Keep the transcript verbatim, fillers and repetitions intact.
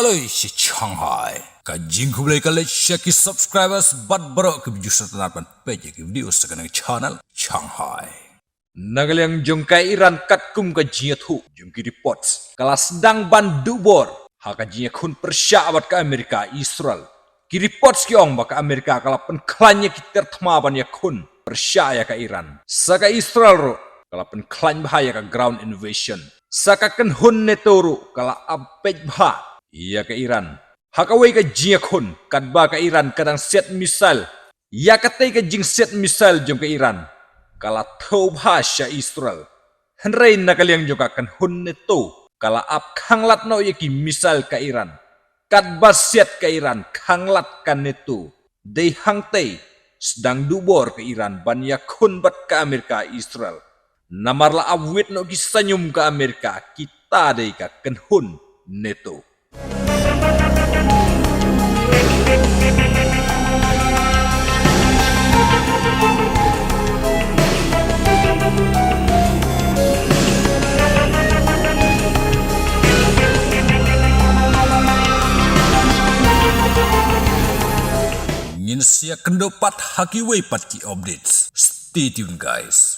Aloi shi Shanghai. Ka jingkhublei ka leit sha ki subscribers bad baroh ki views sa tang ban peit ïa ki video sa kane ka channel Shanghai. Na ka liang jong ka Iran katkum ka jingïathuh jong ki reports ka la sdang ban duh bor ha ka jingïakhun pyrshah bad ka Amerika Israel. Ki reports ki ong ba ka Amerika ka la pynkhlaiñ ïa ki tyrthma ban ïakhun pyrshah ïa ka Iran. Sa ka Israel ruh ka la pynkhlaiñ bha ïa ka ground invasion. Sa ka kynhun NATO ruh ka la ap peit bha ïa ka Iran ha kawei ka jingïakhun katba ka Iran ka dang siat missile. Ïa katei ka jingsiat missile jong ka Iran ka la thew bha sha Israel. Hynrei na ka liang jong ka kynhun NATO ka la ap khanglad noh ïa ki missile ka Iran. Katba siat ka Iran khanglad ka NATO. Dei hangtei sdang duh bor ka Iran ban ïakhun bad ka Amerika Israel. Namar la ap wit noh ki saiñum ka Amerika, kita dei ka kynhun NATO. Ngin sa ïakynduh pat ha kiwei pat ki updates. Stay tuned, guys.